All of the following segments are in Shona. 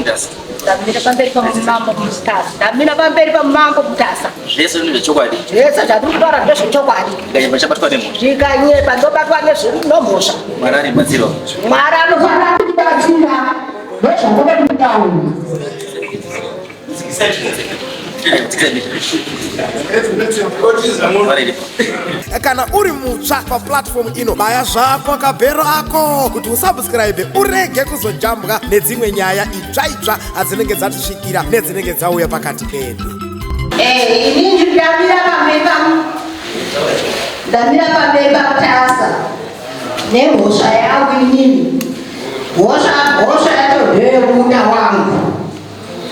Mutasa. Ndamira pamberi pamambo Mutasa. Ndamira pamberi pamambo Mutasa. Zvese ndezvechokwadi. Zvese zvatiri kutaura ndezvechokwadi. Ndikanyepa chabatwa nemhosva. Ndikanyepa ndobatwa nemhosva. Mwari andibatsira. Mwari anofanira kutibatsira. Ndozvandinoda kutaura. Kana uri mutsva paplatform ino, baya zvako kabhero ako kuti usubscribe urege kuzojambwa nedzimwe nyaya itsva itsva adzinenge dzatisvikira nedzinenge dzauya pakati pedu. Eh, ini ndamira pamberi ndamira pamberi paMutasa nemhosva yangu inini. Mhosva yacho ndeyemunda wangu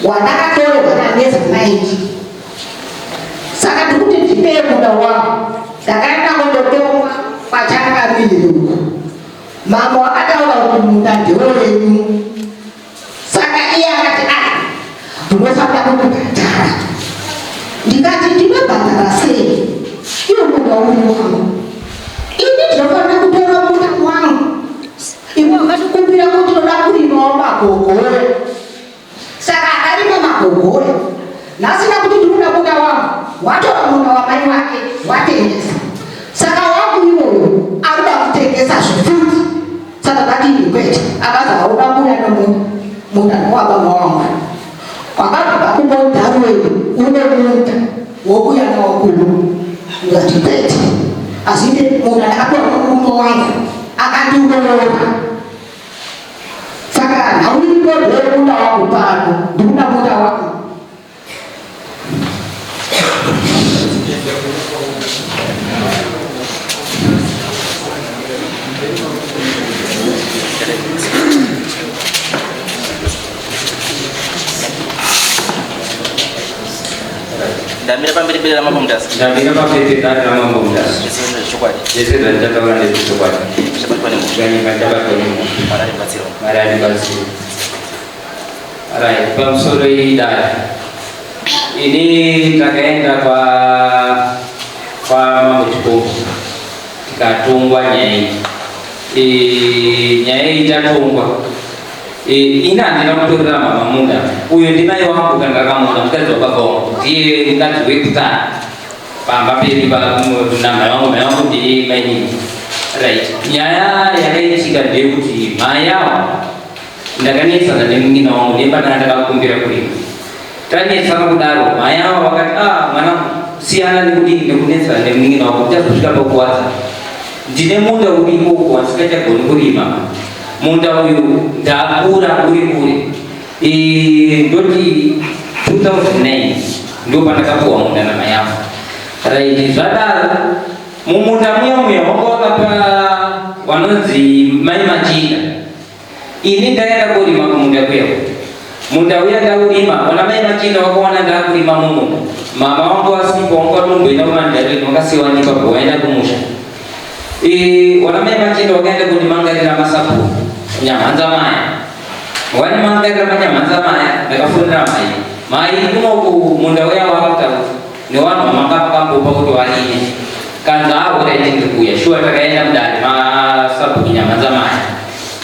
wandakatorerwa naNeza Mike. Saka ndikuti ndipei munda wangu. Ndakaenda kundotongwa kwaChangamire uku. Mambo akataura kuti munda ndewenyu. Saka iye akati ah, ndinofanira kukubhadhara. Ndikati ndinobhadhara sei? Iwo munda uri wangu. Ini ndinofanira kutora munda wangu. Iwe wakatikumbira kuti unoda kurimawo magogoyo. Saka akarima magogoyo. Nhasi ndakuti ndikuda munda wangu, watora munda wamai wake watengesa. Saka wangu iwoyo akuda kutengesa zvefuti. Saka ndati kwete, akazi hauna kuuya nemunda, munda ndewababa wangu. Wakabva kumbondarweni une munda wokuya nawo kuno. Ndikati kwete, asi munda ndakapiwa nomurume wangu akandiroora. Saka nhau iripo ndeyemunda wangu pano, ndikuda munda wangu. Ndamira pamberi pere ramambo Mutasa. Ndamira pamberi pedare ramambo Mutasa. Zvese ndezvechokwadi. Zvese zvandataura ndezvechokwadi. Zvabatwa nemhosva. Zvanyika ndabatwa nemhosva. Mwari andibatsira. Mwari andibatsira. Right, pamusoro iyi dare. Ini takaenda kwa kwa mambo Chikombo tikatongwa nyaya iyi. E, nyaya iyi tatongwa. E, ini handina kutorera mama munda. Uyo ndimai wangu kana ndakamuona mukadzi wababa wangu. Ndiye mukadzi wekutanga. Pamba pedu namai wangu, mai wangu ndiye mainini. Right. Nyaya yakaitika ndeyekuti mai avo Ndakanetsana nemunin'ina wangu nepandanga ndakakumbira kurima. Tanetsana kudaro, mai ava vakati ah mwana siyana nekudii nekunetsana nemunin'ina wako uchazosvika pakuwadza. Ndine munda uri ikoko wandisingachagoni kurima. Munda uyu ndakura uri kure. E, ndoti 2009 ndo pandakapuwa munda namai avo. Right, zvadaro mumunda muya muya wanga wakapa wanonzi mai Machinda. Ini ndaenda korima kumunda kuya. Munda uya ndaurima, wana mai Machinda wakawana ndakurima mumunda. Mama wangu wasipo wangu watomboenda kumandareni wakasiwa nipapo waenda kumusha. E, wana mai Machinda wakaenda kundimangarira masapu nyamhanza maya. Wanimangarira manyamhanza maya ndakafonera mai. Mai kunoku munda uya wakutaura nevanhu vamanga makambopa kuti varime kanzi ahora iti ndiri kuuya shuwa takaenda mudare masabhuku nyamhanza maya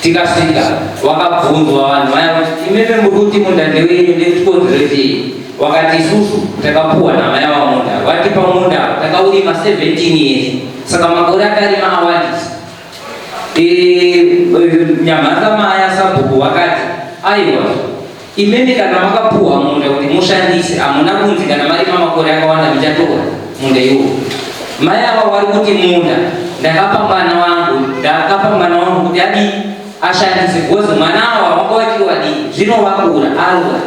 tikasvika wakabvunzwa vanhu vaya kuti imimi muri kuti munda ndewenyu ndechikonzero chei wakati isusu takapuwa namai ava munda vatipa munda takaurima 17 years saka makore akarima awandisa Nyamhanza maya sabhuku vakati aiwa imimi kana makapuhwa munda kuti mushandise hamuna kunzi kana marima makore akawanda muchatora munda iwo. Mai ava wari kuti munda ndakapa mwana wangu ndakapa mwana wangu kuti adii ashandise because mwana awa wanga wachiri wadii zvino wakura arura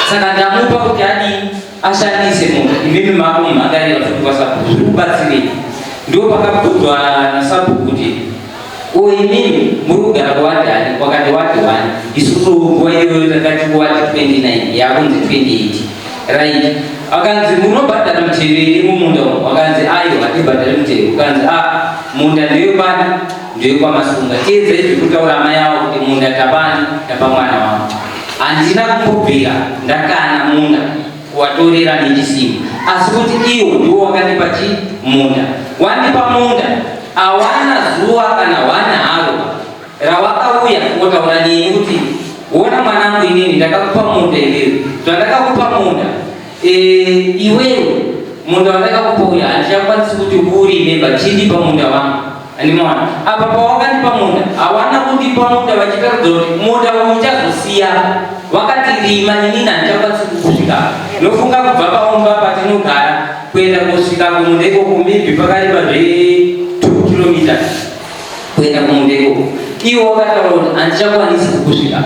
saka ndamupa kuti adii ashandise munda imimi makumhangarira futi kwasabhuku zviri kubatsirei Ndipo pakabvunzwa nasabhuku kuti ko imimi muri kugara kuwadhani kwakati wadi 1 isusu nguva iyoyo takati kuwadi 29 yakunzi 28 right akanzi munobhadhara mutero iri mumunda umu akanzi ayo hatibhadhari mutero ukanzi a munda ndeyepani ndeyekwamasunga tiedzei zvekutaura amai avo kuti munda tapani tapa mwana wangu handina kumbobvira ndakana munda kuwatorera nechisimba asi kuti iwo ndiwo wakandipa chi munda wandipa munda awana zuva kana hwana haro rawakauya kungotaura neni kuti Wona mwanangu, inini ndakakupa munda iwewe, zvandakakupa munda iwewe, munda wandakakupa uyu handichakwanisi kuti urime, but chindipa munda wangu. Andimaona apa pawakandipa munda, hawana kundipa munda vachitaridza kuti munda uyu uchazosiya. Wakati rima, inini handichakwanisi kukusvika. Nofunga kubva paumba patinogara kuenda kusvika kumunda ikoko, maybe pakareba zve 2 kilometers kuenda kumunda ikoko. Iwo wakataura kuti handichakwanisi kukusvika.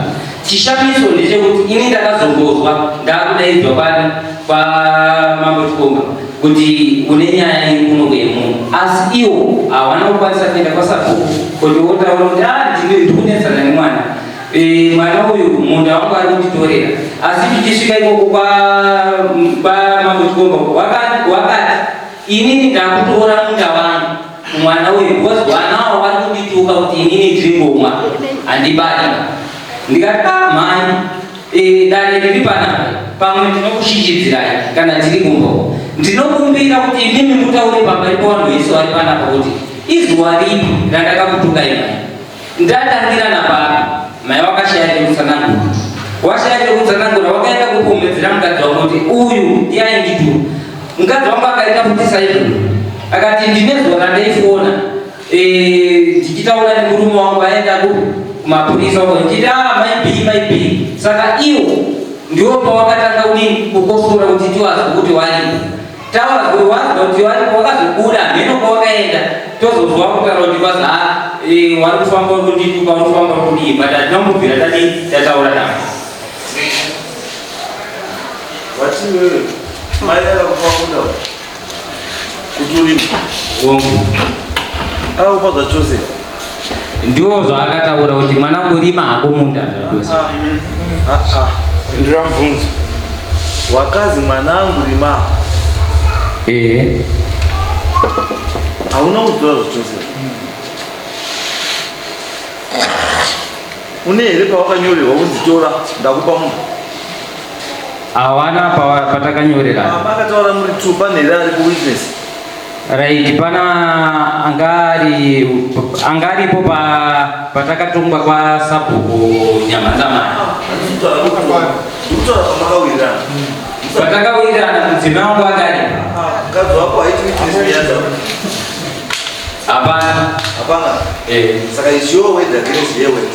Chishamiso ndechekuti ini ndakazongozwa ndakudaidzwa kwani kwamambo Chikomba kuti une nyaya iri kuno kwemunhu, asi iwo hawana kukwanisa kuenda kwasabhuku kuti wotaura kuti a ndikunetsana nemwana, mwana uyu munda wangu ari kunditorera. Asi tichisvika ikoko kwamambo Chikomba, wakati inini ndakutora munda wangu mwana uyu because vanawo vari kundituka kuti inini ndiri ngomwa, handibati. Ndikati, "Ah, mhai, dare riri panapa, pamwe ndinokushichidzirai kana tiri kumbo. Ndinokumbira kuti imimi mutaure pamberi pevanhu vese vari panapa kuti izuva ripi randakakutukai mai, ndatangira napapi?" Mai wakashaya chekutsanangura. Washaya chekutsanangura, wakaenda kupomedzera mukadzi wangu kuti uyu ndiye aindituka. Mukadzi wangu akaita futi saizvozvo, akati ndine zuva randaifona ndichitaura nemurume wangu aenda kumapurisa uko, ndichiti, "Ah, maybe, maybe." Saka iwo ndiwo pawakatanga kudini kukosora kuti tiwazwe kuti waripo. Tawazwe, wazwa kuti waripo, wakazobuda mheno kwawakaenda, tozozwa kutaura kuti kwazi ha wari kufamba uri kundituka, uri kufamba uri kudii, but hatina kumbobvira tadii tataura navo. Wati wewe mai akakupa munda kuti urime? Hongu. Akakupa zvachose? Ndiwo zvaakataura kuti mwana kurima hako munda zvachose. Ah, ah. Ndira mubvunzo. Wakazi mwanangu rima? Ehe. Hauna kuziva zvachose? Une here pawakanyorerwa kunzi tora, ndakupa munda? Hawana patakanyorera. Makataura muri two, pane here ari kuwitness? Right, pana angari angaripo patakatongwa kwasabhuku Nyamhanzamani. Ndikutaura pamakawirirana. Patakawirirana, mudzimai wangu akaripo. Mukadzi wako haiti witness nenyaya dzako? Hapana. Hapana? Eh. Saka is your word against her word.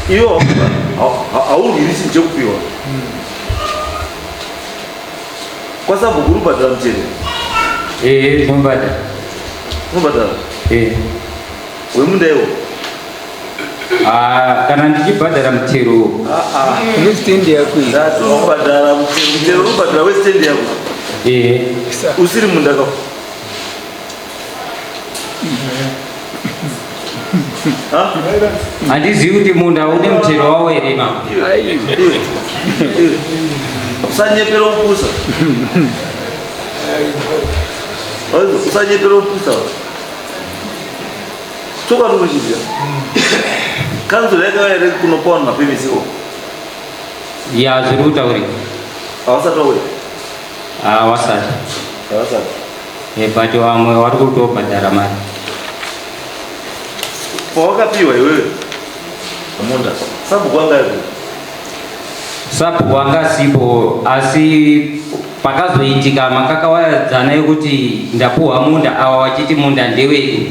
Iwo haurwiri chinhu chekupiwa kwasabhuku. Uri kubhadhara mutero? Eh, ndinobhadhara. Unobhadhara? Eh. Wemunda iwo? Ah, kana ndichibhadhara mutero. Stand yako iyi. Ndati unobhadhara mutero. Mutero unobhadhara westand yako? Eh. Usiri munda kako? Ha? Handizivi kuti munda une mutero wawo here mama. Iwe, iwe. Usanyepera kupusa. Usanyepera kupusa. Chokwadi unochiziva. Kanzuro yakauya here kunopa vanhu mapermits iko? Ya, zviri kutaurika. Havasati vauya? Ah, wasati. Havasati. Eh, but vamwe vari kutobhadhara mari. Pawakapiwa iwewe munda, sabhuku anga aripo? Sabhuku anga asipo, asi pakazoitika makakawadzana yekuti ndapuhwa munda, ava vachiti munda ndewedu,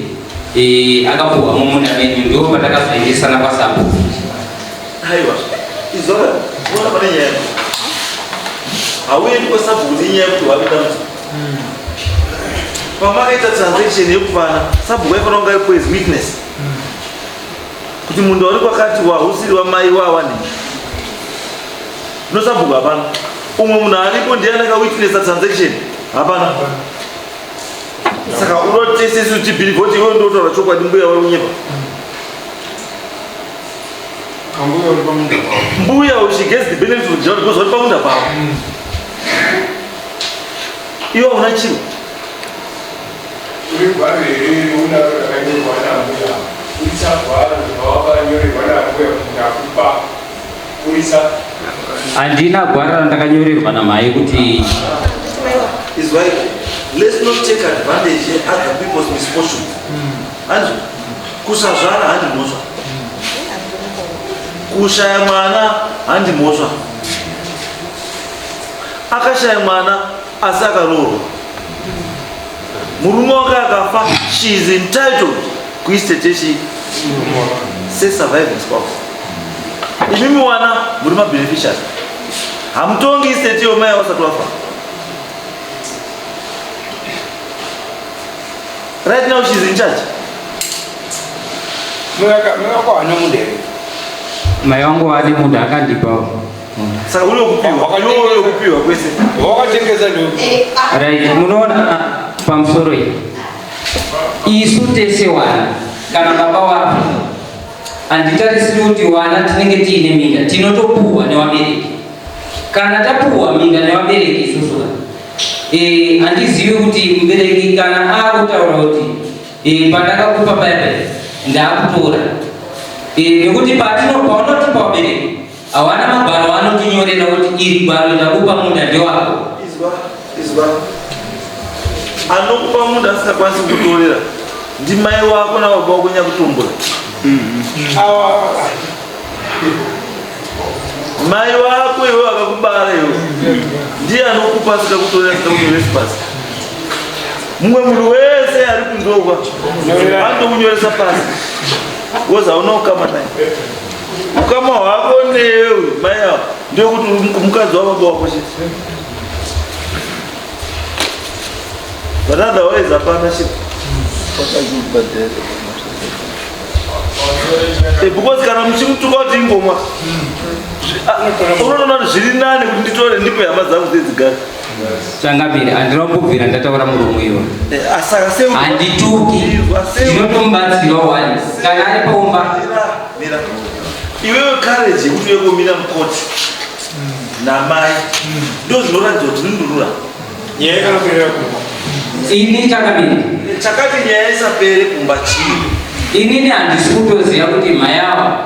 akapuhwa mumunda medu, ndo patakazoendesana kwasabhuku. Aiwa, izvaka ona pane nyaya. Hauendi kwasabhuku nenyaya yekuti wave dambudziko. Pamakaita transaction yekupana, sabhuku aifanira kunge aripo as witness kuti munda uri kwakati wausiri wamai wawanei. No sabhuku hapana. Umwe munhu aripo ndiani akawitnessa transaction? Hapana. Saka unotese isu tibhilivha kuti iwe ndotaura chokwadi, mbuya uri kunyepa? Ambuya uri pamunda pavo. Mbuya, she gets the benefit of the doubt because vari pamunda pavo. Iwe hauna chiro. Uri gwaro here unaro rakanyorwa nambuya? Urisa gwaro rwawakanyorerwa nambuya kuti ndakupa. Urisa. Handina gwaro randakanyorerwa namai kuti. Is why let's not take advantage other people's misfortunes. Andrew. Kusazvara handi mhosva. Kushaya mwana handi mhosva. Akashaya mwana asi akaroorwa. Murume wake akafa, she is entitled kuestate yechi sesurviving spouse. Imimi wana muri mabeneficiary. Hamutongi estate iyo mai wasati wafa. Right now she's in charge. Muyaka munda here? Mai vangu vane munda akandipawo. Saka uri wekupiwa, iwe uri wekupiwa kwese. Wakatengesa ndo. Right, munoona pamusoro iyi. Isu tese wana kana baba wafa handitarisiri kuti wana tinenge tiine minda, tinotopuhwa nevabereki. Kana tapuhwa minda nevabereki isusu handizivi kuti mubereki kana akutaura kuti pandakakupa paya paya ndaakutora, nekuti paunotipa vabereki hawana magwaro anotinyorera kuti iri gwaro ndakupa munda ndewako. Izwa, izwa. Anokupa munda asingakwanisi kukutorera ndimai wako nababa wako nyakutumbura. Mai wako iwe akakubara iwe ndiye anokupa asikakutorera, asikakunyoresi pasi. Mumwe munhu wese ari kunzogwa anotokunyoresa pasi wozi hauna ukama naye. Ukama hwako newe mai avo ndeyekuti uri mukadzi wababa wako chete, but otherwise hapana shit. Because kana muchimutuka kuti ingomwa, unoona kuti zviri nani kuti nditore ndipe hama dzangu dzedzigara. Changamire, handina kumbobvira ndataura muromo iwo. Saka sei? Handituki, ndinotomubatsira wani kana ari paumba. Mira, mira. Iwewe courage yekuti uye komira mukoti namai ndo zvinoratidza kuti ndindurura. Nyaya ikanoperera kumba. Ini changamire, Chakati nyaya isapere kumba chii? Inini handisi kutoziva kuti mai ava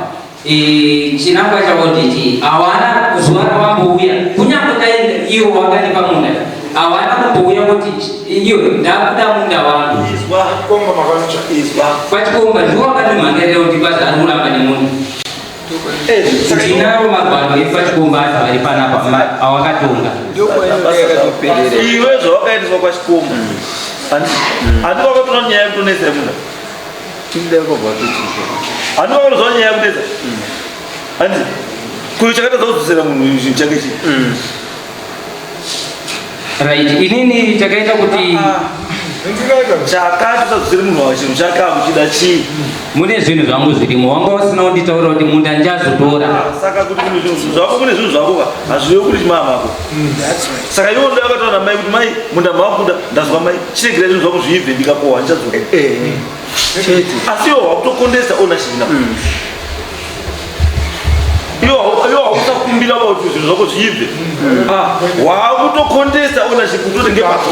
chinangwa chavo ndechii. Hawana zuva ravambouya, kunyange dai ivo vakandipa munda, hawana kumbouya kuti iyo ndakuda munda wangu. Izwa. Komba makanotsva. Izwa. Kwachikomba ndiwo vakandimhangarira kuti kwazi ari kuramba nemunda. Saka Ndinawo magwaro epachikomba acho ari panapa awakatonga. Iwe zvawakaendeswa kwachikomba, handi wakatoona nyaya yekutonetsa yemunda? Handi wakatozwa nyaya yekunetsa? Handi kuyo chakatadza kudzosera munhu chinhu chake chii? Right, inini chakaita kuti Chakati usadzosere munhu wa chinhu chake akuchida chii? Mune zvinhu zvangu zvirimo, wanga usina kunditaura kuti munda ndichazotora. Saka kuti kune zvinhu zvako, kune zvinhu zvako ka, hazvirevi kuti chimama mako. Saka iwo ndo akataura namai kuti mai, munda mawakuda ndazwa mai, chiregera zvinhu zvako zviibve, ndikakohwa ndichadzoka. Asi iwo wakutocontesta ownership now. Iwo wakusakumbira kuti zvinhu zvako zviibve. Ah, wakutocontesta ownership kutoti ngepako.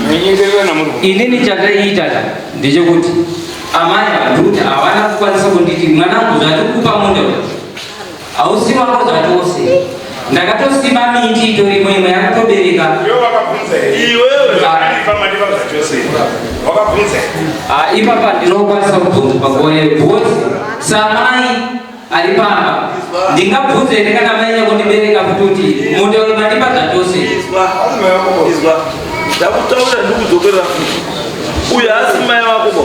Menyengerera namuri. Inini chandaiita ka ndechekuti amai handikuti havana kukwanisa kunditi mwanangu zvatikupa munda uyu hausi wako zvachose. Ndakatosima miti itorimo, imwe yakutobereka. Iwe wakabvunza here? Iwewe. Mandipa, mandipa zvachose. Wakabvunza here? Ah, ipapa ndinokwanisa kubvunza panguva iyoyo because samai ari pamba ndingabvunze here kana mai nyakundibereka futi kuti munda uyu mandipa zvachose? Izwa, izwa, ndakutaurira, ndikudzokerera futi. Uyu haasi mai wako bo.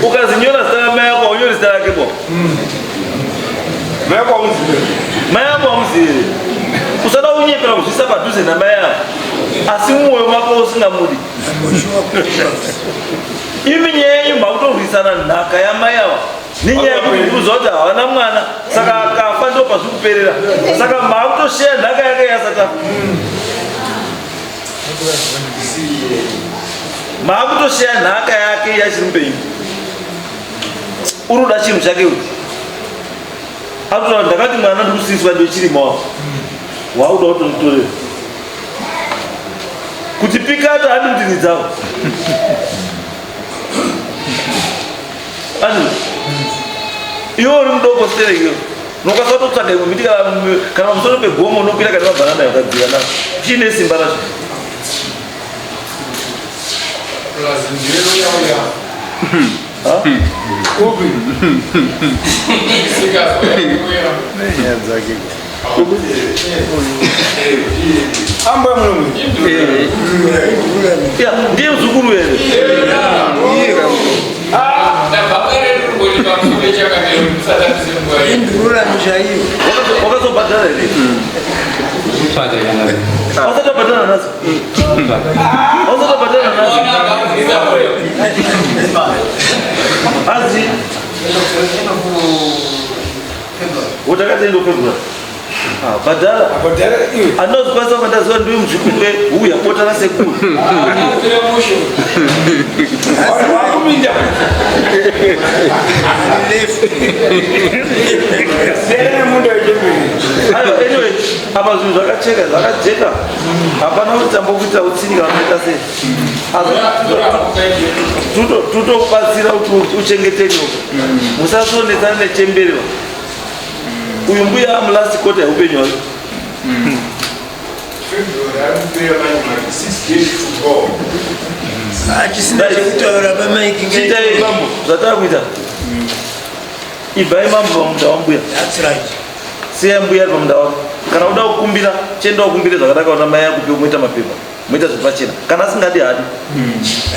Ukazinyora zita ramai wako, haunyori zita rake bo. Mai wako hauzivi. Mai wako hauzivi. Usada kunyepera kuzvisa padhuze namai avo asi mumwoyo mako usingamudi. Imi nyaya yenyu makutorwisana nhaka yamai ava nenyaya yekuti kuziva kuti havana mwana, saka akafa ndo pazviri kuperera, saka maakutosheya nhaka yake yasati afa. Maakutosheya nhaka yake yachiri mupenyu. Uri kuda chinhu chake uyu akutoa ndakati mwana ndikusiswa ndochirima wako wakuda kutonditorera kuti pikata handi mutinidzawo ani iwe uri mudoko stereki iwe unokwanisa kutotsvaga imwe miti kana pamusoro pegomo unokwira kana mabhanana yakadzira nazvo chiine simba razvo. Ya, ndiye muzukuru here? Wakazobhadhara here? Wasati wabhadhara nazo? Wasati wabhadhara nazo? Azi. Utakati ndo February. Ah, bhadhara. Andinozikwanisa kunga ndaziva ndiwe muzukuru huya bota rasekuru. Aiwa, anyway, apa zvinhu zvakacheka zvakajeka. Hapana kuti tambokuita utsinye kana kuita sei. Asi tutokubatsira kuti uchengeteke uko. Musasonetsana nechembere. Uyu mbuya amulast quarter yeupenyu hwake. Achisina chekutaura pamaiki. Chiitai mambo zvatava kuita. Ibvai mambo pamunda wambuya. That's right. Siyai mbuya ari pamunda wake. Kana uda kukumbira, chienda ukumbire zvakanaka kuna mai akupe muita mapepa. Muita zvepachena. Kana asingadi haadi.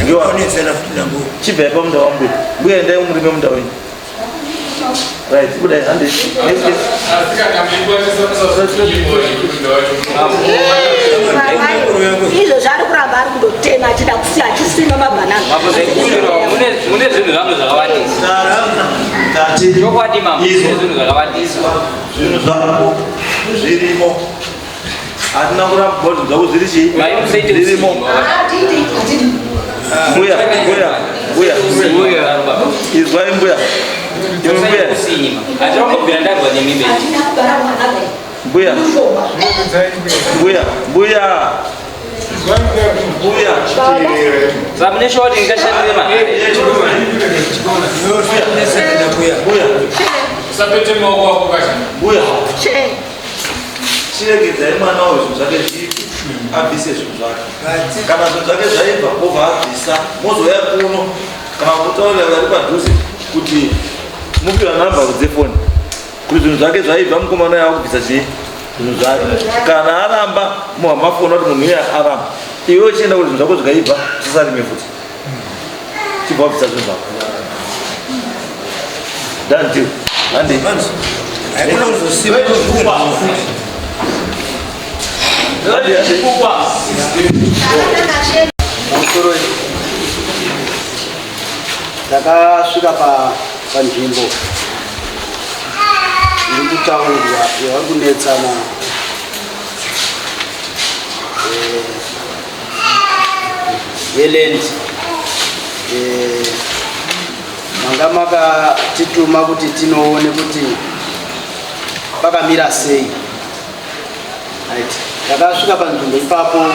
Ndiwa. Onetsana futi nambuya. Chibvai pamunda wambuya. Mbuya endai murime munda wenyu. Right, budai hande. Next case. Izvo zvaari kuramba ari kundotema achida kusiya achisima mabhanana. Mambo zvekurwa mune zvinhu zvangu zvakawandisa. Chokwadi mambo mune zvinhu zvakawandisa. Zvinhu zvako zvirimo. Hatina kuramba kuti zvako zviri chii? Mai musaite Zvirimo. Hatidi, hatidi. Mbuya, mbuya, mbuya. Mbuya. Izwai mbuya. Imwe mbuya. Usima. Handina kumbobvira ndarwa nemi bei. Hatina kugara mwana. Mbuya. Mbuya, mbuya. Mbuya. Saka mune shuwa kuti ndingashandire mahara. Onetsana nambuya. Mbuya. Usapete maoko ako kacha. Mbuya. Che. Chiregedzai mwana uyu zvinhu zvake zviibve. Abvise zvinhu zvake. Kana zvinhu zvake zvaibva obva abvisa. Mozouya kuno kana kutaurira vari padhuze kuti mupiwa namba dzefoni. Kuti zvinhu zvake zvaibva mukomana uyu akubvisa chii? Zvinhu zvake. Kana aramba muhamafoni kuti munhu uyu aramba. Iwe uchienda kuti zvinhu zvako zvikaibva usasarime futi. Chibva wabvisa zvinhu zvako. Done deal. Hande. Haikona kuzosiwa futi. Hande, hande. Pamusoro takasvika panzvimbo iri kutaurwa yavari kunetsana yeland. Manga makatituma kuti tinoone kuti pakamira sei. Right. Takasvika panzvimbo ipapo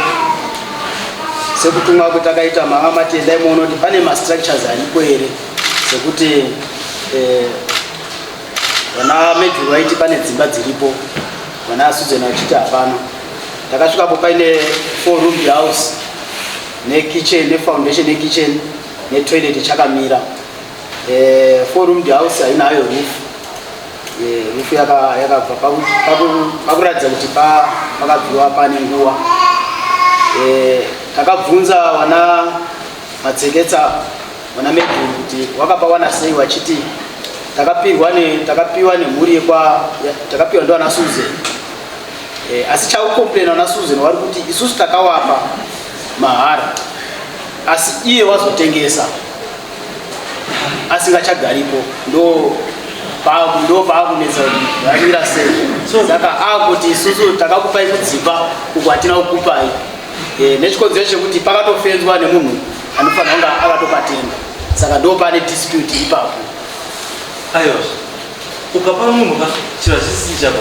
sekutumwa kwetakaita manga mati endai muone kuti pane mastructures aripo here, sekuti vana Medhuru vaiti pane dzimba dziripo, vana Susan vachiti hapana. Takasvikapo paine 4 room house nekitchen, nefoundation yekitchen netoilet chakamira. 4 room house haina hayo roof. Roof yakabva pakuratidza kuti pakabviwa pane nguva. Takabvunza vana Matseketsa vana Medhuru kuti wakapawana sei, vachiti takapiwa nemhuri yekwa, takapiwa ndivana Susan. Asi chakucomplaina vana Susan vari kuti isusu takawapa mahara, asi iye wazotengesa asingachagaripo, ndo paakunetsa kuti vamira sei. Saka akuti isusu takakupai kudzimba uku hatina kukupai. Nechikonzero chekuti pakatofenzwa nemunhu anofanira kunge akatopatenga, saka ndo pane dispute ipapo. Aiwa, ukapa munhu ka chiro chisisi chako,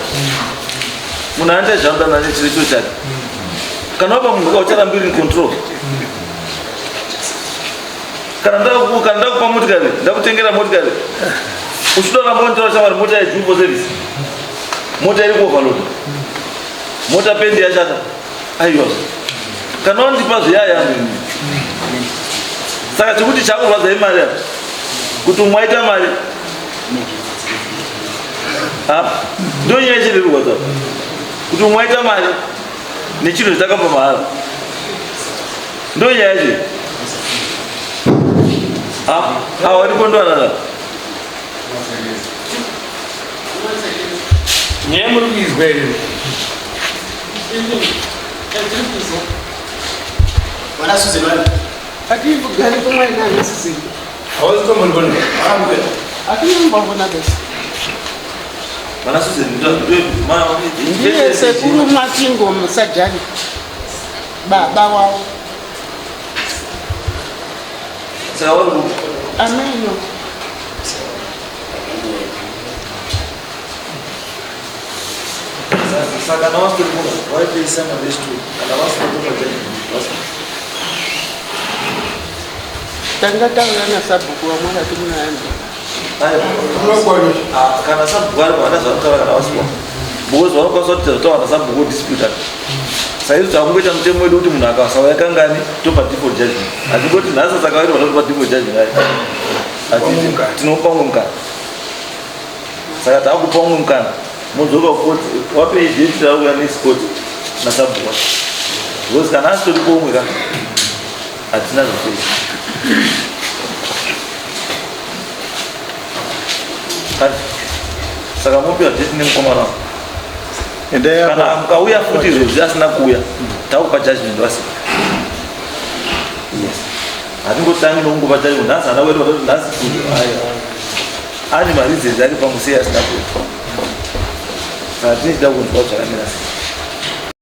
munhu anoita zvanoda nacho chiro chiro chake. Kana wapa munhu ka ucharamba uri in control. Kana ndakupa motikari, ndakutengera motikari, uchida ramba unitaura shamwari, mota yedue for service, mota iri kuoverload, mota pendi yashata. Aiwa, kana wandipa zviyaya, Saka chekuti chakurwadza imari apa kuti umwe aita mari ndo nyaya chiri kurwadza kuti umwe aita mari nechinhu chatakapa mahara ndo nyaya chiri awaripo ndoanana Nyaya muri kuizwa here? Vana Susan vani? Ativugari kumwe nana Susan. Hawasi kutombonibona. Atinombavona bese. Vana Susan ndo Ndiye sekuru Matingo Musajani. Baba wavo. Saka vari kupi? Ameno. Saka kana vasitori kuno vaipesa maresto kana vasina kuno Tanga taura nasabhuku vamwe vati munaani. Ah, kana sabhuku ari havana zvavanotaura kana vasiwa because vanokwanisa kuti taura nasabhuku disputa saizvo takungoita mutemo wedu kuti munhu akasauya kangani topa default judgment hatingoti nhasi saka vaiti vanotopa default judgment ayi hatiti tinopa umwe mukana saka takupa umwe mukana modzoka kukoti wapei date rakuya next court nasabhuku wacho because kana asitoripo umwe ka hatina zvekuita saka mopiwa date nemukomana wangu kana mukauya futi izvozvi asina kuuya takupa judgment wasi yes hatingotangi nokungopa judgment nhasi hana kuita vatoti nhasi kuti aya ane mareasons ake pamusiya asina kuuya saka tine chida kunzwa zvakamira sei.